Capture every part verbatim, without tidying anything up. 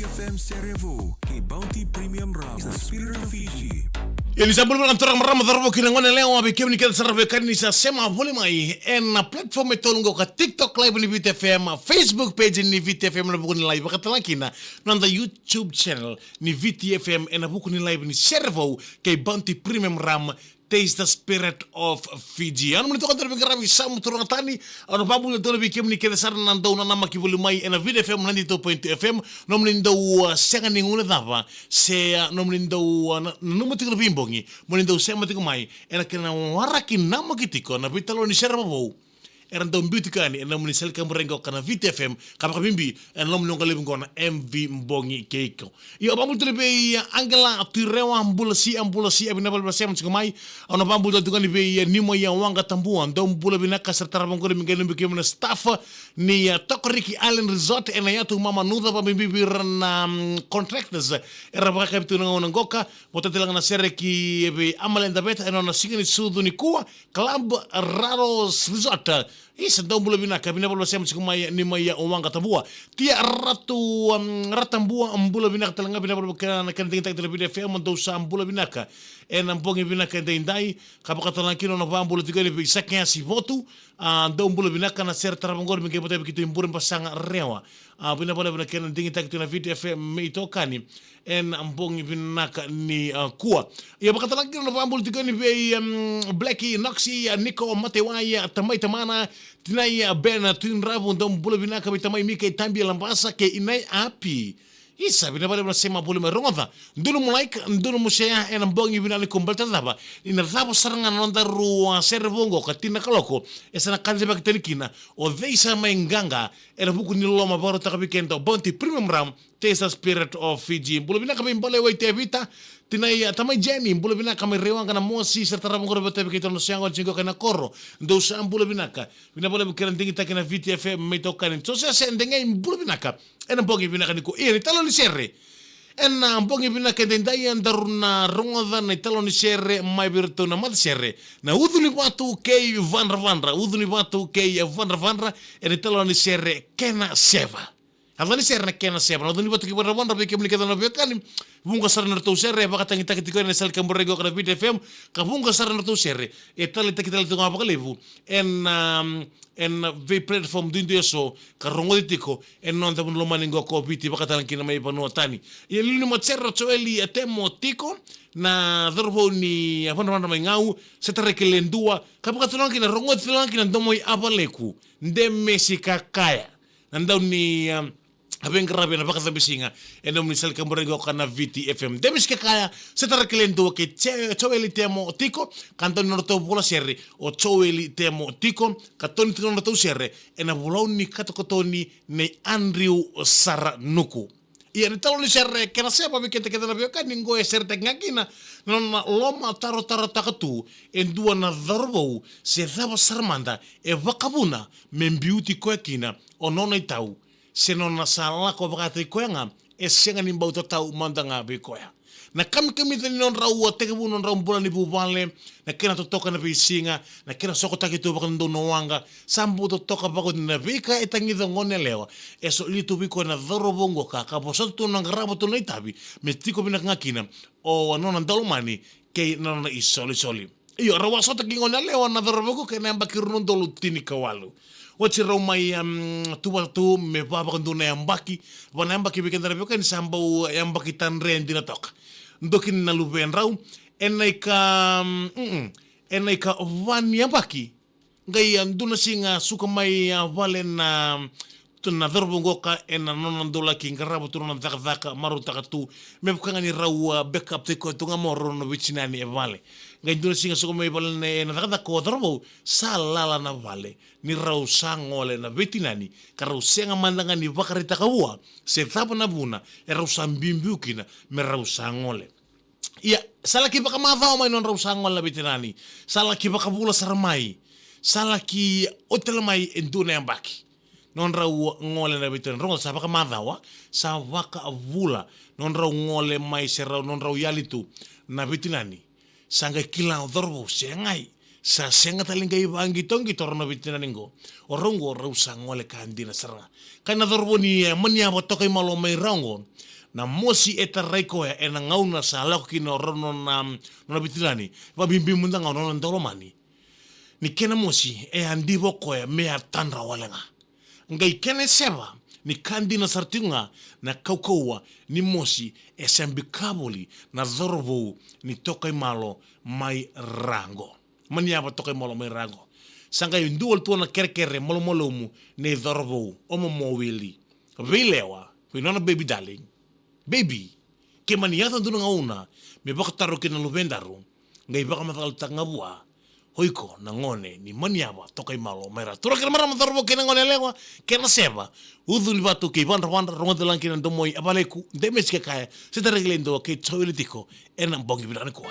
F M Serevou, kei Bounty Premium Rum, the spirit of Fiji. Ia ni sa bula vinaka na turaga, marama, cauravou kei na goneyalewa, vei kemuni kece sara vei kemuni sa sema voli mai ena platform e tolu qo ka TikTok live ni Viti F M, Facebook page ni Viti F M ena vuku ni live, vakatalega kina na noda YouTube channel ni Viti F M ena vuku ni live ni Serevou kei Bounty Premium Rum, Taste the Spirit of Fiji. Au nomuni toka dau veiqaravi Samu Turaga Tani. Au na vakabula tale vei kemuni kece sara na dau nanamaki voli mai ena Viti F M ninety-two point two F M. Nomuni dau, uh, sega ni guilecava se, uh, nomuni dau, uh, na-, nanuma tiko na veibogi, moni dau sema tiko mai ena kena waraki namaki tiko na veitalanoa ni sere vovou era dau biuti kani ena nomuni sala ni kaburaki qo ka na Viti F M, ka vakabibi ena nomuni oqo levu qo na M V Bogi Keiko. Io, au vakabula tale vei, a, Angela Tuirewa, bula sia, bula sia, vinaka vakalevu sema tiko mai. Au na vakabula tale tu ga ni vei, a, Nimaia Waqa Tabua, dou bula vinaka, sa tarava qori me qai nanumi kemuni na staff ni, a, Tokariki Island Resort ena yatu Mamanuca, vakabibi vei ira na, mm, contractors era vakayakavi tu na gauna qoka. Vota tale ga na sere ki vei Amale Daveta ena nona siga ni sucu nikua, Club Raros Resort. Isa, dou bula vinaka, vinaka vakalevu sema tiko mai Nimaia Waqa Tabua. Tia Ratu, um, Ratabua, bula vinaka tale ga, vinaka vakalevu kina na kena digitaki tu na Viti F M, dou sa bula vinaka ena bogi vinaka edaidai, ka vakatalega kina na vakabula tiko yani vei Sakeasi Votu, a, dou bula vinaka, na sere tarava qori me qai vata vei keitou i Burebasaga Rewa. A, vinaka vakalevu na kena digitaki tu na Viti F M me itokani ena bogi vinaka nikua. Ia vakatalega kina na vakabula tiko yani vei, um, Blackie Noxi, a, Niko Matewai, a, tamai tamana, tinai, a, Ben, a, Tuidravu, dou bula vinaka vei tamai Mika i Tabi Labasa kei inai Api. Isa, vinaka vakalevu na sema voli mai, rogoca. Dua nomu like, dua nomu share ena bogi vinaka nikua, baleta na cava? Ni na cava sara ga na nodaru, a, sere vou qo ka tini na kaloko, e sa na kacivaki tani kina o cei sa mai qaqa ena vuku ni loloma vakarautaka vei keda o Bounty Premium Rum, Taste the Spirit of Fiji. Bula vinaka vei Bale Wai Tevita, tinai, a, tamai Jenny, bula vinaka mai Rewaqa na mosi, sa tarava qori vata vei keitou na soqo ni soqo kei na koro. Dou sa bula vinaka. Vinaka vakalevu kei na digitaki na Viti F M me itokani. Jose Sendegei, bula vinaka ena bogi vinaka nikua. Ia, na italanoa ni sere ena bogi vinaka edaidai, daru na rogoca na italanoa ni sere mai vei iratou na matasere na Ucu ni Vatu kei Vadravadra. Ucu ni Vatu kei Vadravadra, ena italanoa ni sere Kena Seva. A ca ni sere na Kena Seva. Na Ucu ni Vatu kei Vadravadra, vei kemuni kece na veiwekani, vuqa sara na nodratou sere e vakatagitaki tiko ena sala ni kaburaki qo ka na Viti F M, ka vuqa sara na nodratou sere e taleitaki tale tu ga vakalevu ena, um, ena veiplatform duidui eso ka rogoci tiko ena noda vanua lomani qo ko Viti, vakatalega kina mai vanua tani. Ia, liuliu ni matasere o Joeli, a, Temo Tiko, na cauravou ni, a, Vadravadra mai Gau, Setaraki Ledua, ka vakatalega kina, rogoci talega kina na domo i Avaleku, Demesi Kakaya. Na dau ni, a, a veiqaravi ena vakacabisiga ena nomuni sala ni kaburaki qo ka na Viti F M. Demesi Kakaya, Setaraki Ledua kei Jo-, Joeli Temo Tiko, ka dau ni nodratou vola sere o Joeli Temo Tiko, ka dau ni tiko na nodratou sere ena volau ni katokatoni nei Andrew Saranuku. Ia, na italanoa ni sere Kena Seva, vei keda kece na veiwekani, qo e seretaki ga kina na nona lomatarotarotaka tu e dua na cauravou se cava sara mada e vakavuna me biuti koya kina o nona itau, se nona sa lako vakataki koya ga, e sega ni bau tatau mada ga vei koya. Na kamikamica ni nodrau, a, tekivu nodrau bula ni vuvale, na kena totoka na veisiga, na kena sokotaki tu vakadodonu na waqa, sa bau totoka vakaoti na veika e tagica o goneyalewa. E soli tu vei koya na cauravou qo ka, ka vosota tu na qarava tu na itavi me tiko vinaka ga kina o nona daulomani kei na nona isolisoli. Io, rau a sota kei goneyalewa na cauravou qo kei na yabaki rua na udolu tinikawalu. Oti rau mai, um, tu vata tu me va vakadua na yabaki, va na yabaki vei keda na veiwekani sa bau yabaki tadre dina toka. Dua kina na luvedrau ena ika, um, mm, ena ika va ni yabaki. Qai, a, dua na siga suka mai, a, vale na, tu na cauravou qo ka ena nona dau laki qarava tu na nona cakacaka, marautaka tu me vaka ga ni rau, a, backup taki koya tu ga mai o rau na veitinani e vale. Qai dua na siga suka mai vale na, ena cakacaka o cauravou, sa lala na vale ni rau sa gole na veitinani, ka rau sega mada ga ni vakaraitaka vua se cava na vuna e rau sa biubiu kina me rau sa gole. Ia, sa laki vakamacawa mai nodrau sa gole na veitinani. Sa laki vakavula sara mai. Sa laki oti tale mai e dua na yabaki nodrau gole na veitinani. Rogoca, sa vakamacawa, sa vakavula nodrau gole mai se rau, nodrau yali tu na veitinani. Sa qai kila o cauravou se qai, Sa sega tale ni qai vaqitoqito rau na veitinani qo. O rau qo rau sa gole ka dina sara ga. Kaya na cauravou ni, e, Maniava Tokaimalo mai Ra qo, na mosi e tarai koya ena gauna sa lako kina o rau na nona, nona veitinani. Vakabibi mada ga o nona daulomani. Ni kena mosi e a diva o koya me a tadra wale ga. Qai kena iseva ni ka dina sara tiko ga na kaukauwa ni mosi e sa bika voli na cauravou ni Tokaimalo mai Ra qo. Maniava Tokaimalo mai Ra qo. Sa qai dua tu na kerekere malumalumu nei cauravou o Momo Wili vei Lewa, vei nona baby darling. Baby, ke mani yaco dua na gauna me vakataro kina na luvedaru, qai vakamacalataka ga vua o iko na gone ni Maniava Tokaimalo mai Ra. Turaga kei na marama, cauravou kei na gone yalewa, kena seva, ucu ni vatu kei vadravadra, rogoca lagi kei na domoi a valeku, demesi ke kaya, se tarai kei lai dua kei tawili tiko ena bogi vinaka nikua.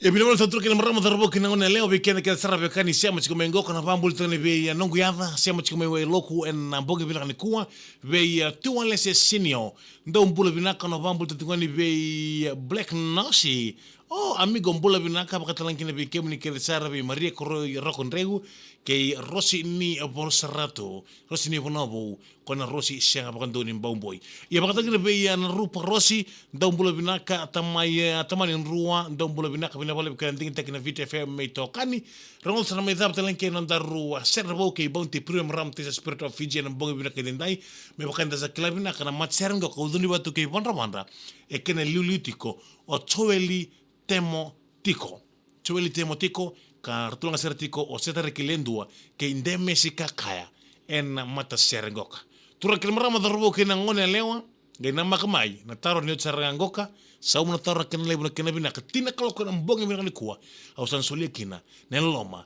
E vinaka vakalevu turaga kei na marama, cauravou kei na goneyalewa, vei keda kece sara vei kemuni sema tiko mai qo, ka na vakabula tale ga vei, a, noqu yaca, sema tiko mai Wailoku ena bogi vinaka nikua, vei, a, Tualese Senior. Dou bula vinaka, na vakabula tale tiko ga vei, a, Black Nosy. O, amigo, bula vinaka, vaka tale ga kina vei kemuni kece sara, vei Maria Koroi Rokodreu, kei Rosi ni Vosa Ratu, Rosi ni Vanua Vou, ko na Rosi Sega Vakadonui Bauboi. Ia vaka tale ga kina vei, a, Narupa Rosi, dou bula vinaka, tamai, e, tamani Drua, dou bula vinaka, vinaka vakalevu kei na digitaki na Viti F M mai Tokani. Rogoca sara mai cava tale ga kei na nodaru, a, sere vou kei Bounty Premium Rum Taste Spirit of Fiji ena bogi vinaka edaidai. Me vaka eda sa kila vinaka na matasere qo ka ucuni vata tu kei Vadravadra, e kena iliuliu tiko o Joeli Temo Tiko. Joeli Temo Tiko, ka ra tu ga sara tiko o Setareki Ledua kei Demesi Kakaya ena matasere qoka. Turaga kei na marama, cauravou kei na goneyalewa, qai namaka mai na taro ni oti sara ga qoka. Sauma na taro, na kena levu, na kena vinaka, tini na kaloko ena bogi vinaka nikua. Au sa na solia kina na loloma